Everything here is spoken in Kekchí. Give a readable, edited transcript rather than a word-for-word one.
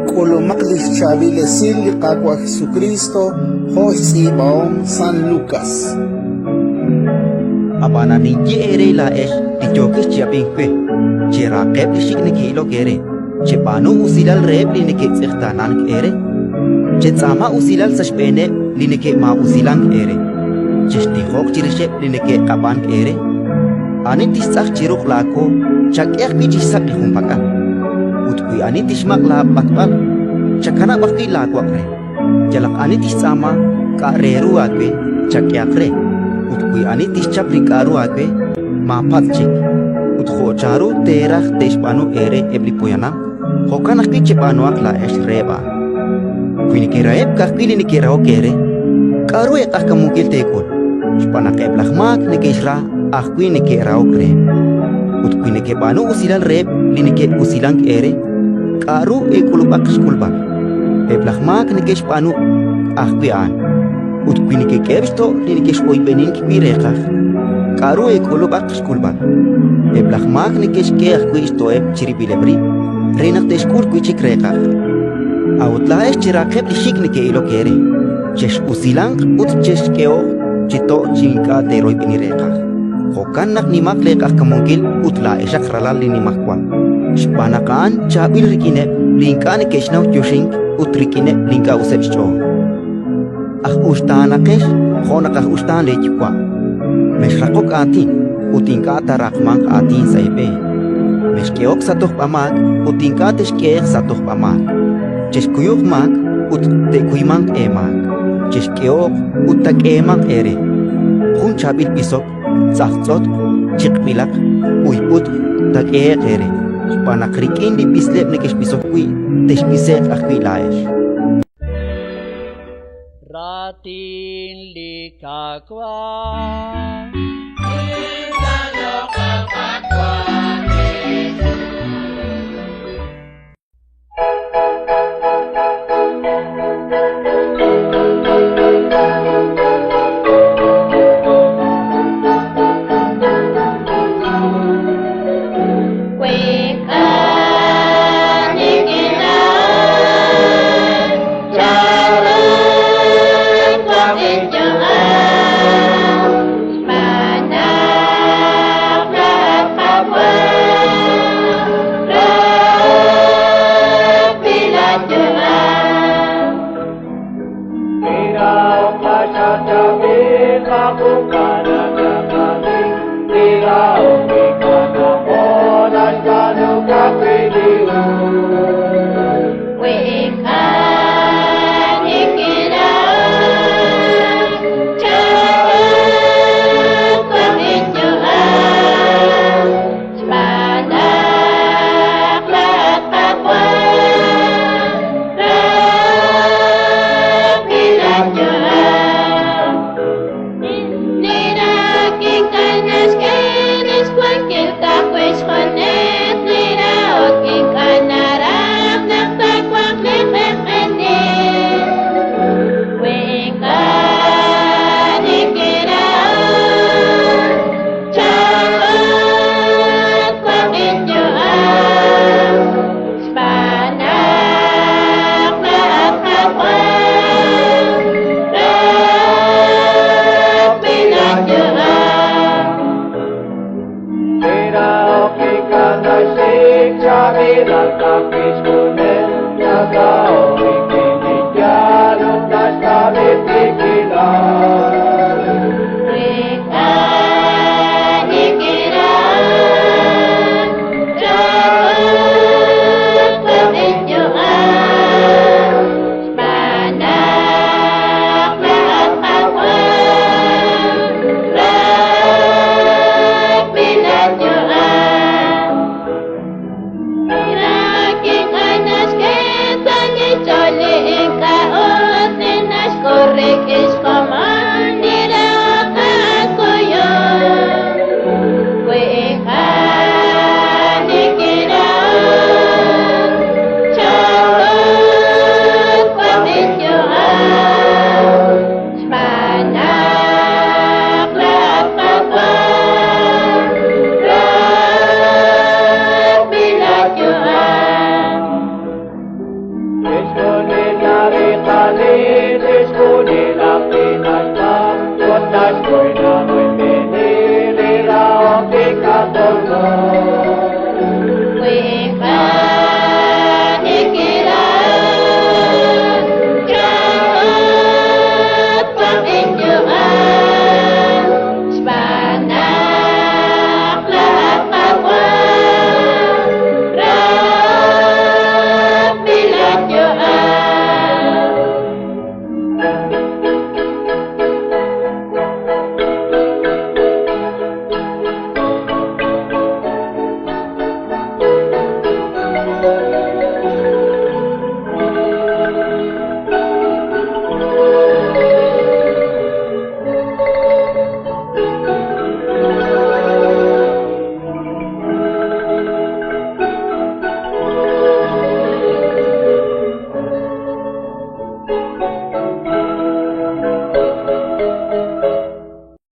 K'ulumaq li xchaab'il esil li Qaawa' Jesukriist jo' xtz'iib'ahom San Lukas. Ab'anan ninye eere laa'ex li yookex chi ab'ink we, cherahaqeb' li xik' neke'ilok eere, cheb'aanu usilal reheb' li neke'tz'eqtaanank eere, chetz'aama usilal sa' xb'eeneb' li neke'maa'usilank eere, chextijoq chirixeb' li neke'q'ab'ank eere. Ani tixtz'aj chi ruq' laawo, chak'e ajwi' chi xsak' li junpak'al. Ut wi ani tixmaq' laab'atb'al, chakanab' ajwi' laawaq' re. Yalaq ani tixtz'aama k'a' re ru aawe, chak'ehaq re. Ut wi ani tixchap li k'a'ru aawe, maapatz' chik. Ut jo' chanru teeraj te'xb'aanu eere eb' li poyanam, jo'kan ajwi' cheb'aanuhaq laa'ex reheb' a'an. Wi nekeraheb' ka'ajwi' li neke'rahok eere, k'aru eeq'ajkamunkil teek'ul? Xb'aan naq eb' laj maak neke'xra ajwi' neke'rahok reheb'. Ut wi nekeb'aanu usilal reheb' li neke'usilank eere, k'aru eek'ulub'aq xk'ulb'al? Eb' laj maak neke'xb'aanu ajwi' a'an. Ut wi nekek'eheb' xto' li nekex'oyb'enink wi' reeqaj, k'aru eek'ulub'aq xk'ulb'al? Eb' laj maak neke'xk'e ajwi' xto'eb' chirib'ileb' rib' re naq te'xk'ul wi' chik reeqaj. A'ut laa'ex cherahaqeb' li xik' neke'ilok eere, chex'usilanq ut chexk'ehoq chi to' chi ink'a' teeroyb'eni reeqaj. Jo'kan naq nimaq leeq'ajkamunkil ut laa'exaq ralal li Nimajwal, xb'aan naq a'an chaab'il rik'ineb' li ink'a' neke'xnaw yoxink ut rik'ineb' li ink'a' useb' xch'ool. Aj uxtaanaqex jo' naq aj uxtaan leeYuwa'. Mexraqok aatin ut ink'a' taaraqmanq aatin sa' eeb'een. Mexk'ehok sa' tojb'amaak ut ink'a' texk'ehe'q sa' tojb'amaak. Chexkuyuq maak ut te'kuymanq eemaak. Chexk'ehoq ut taak'eemanq eere. Jun chaab'il b'isok tz'ajtz'otq, chiq'b'ilaq, b'uyb'utq taak'ehe'q eere, xb'aan naq rik'in li b'isleb' nekexb'isok wi' texb'ise'q ajwi' laa'ex. Raatin li Qaawa'.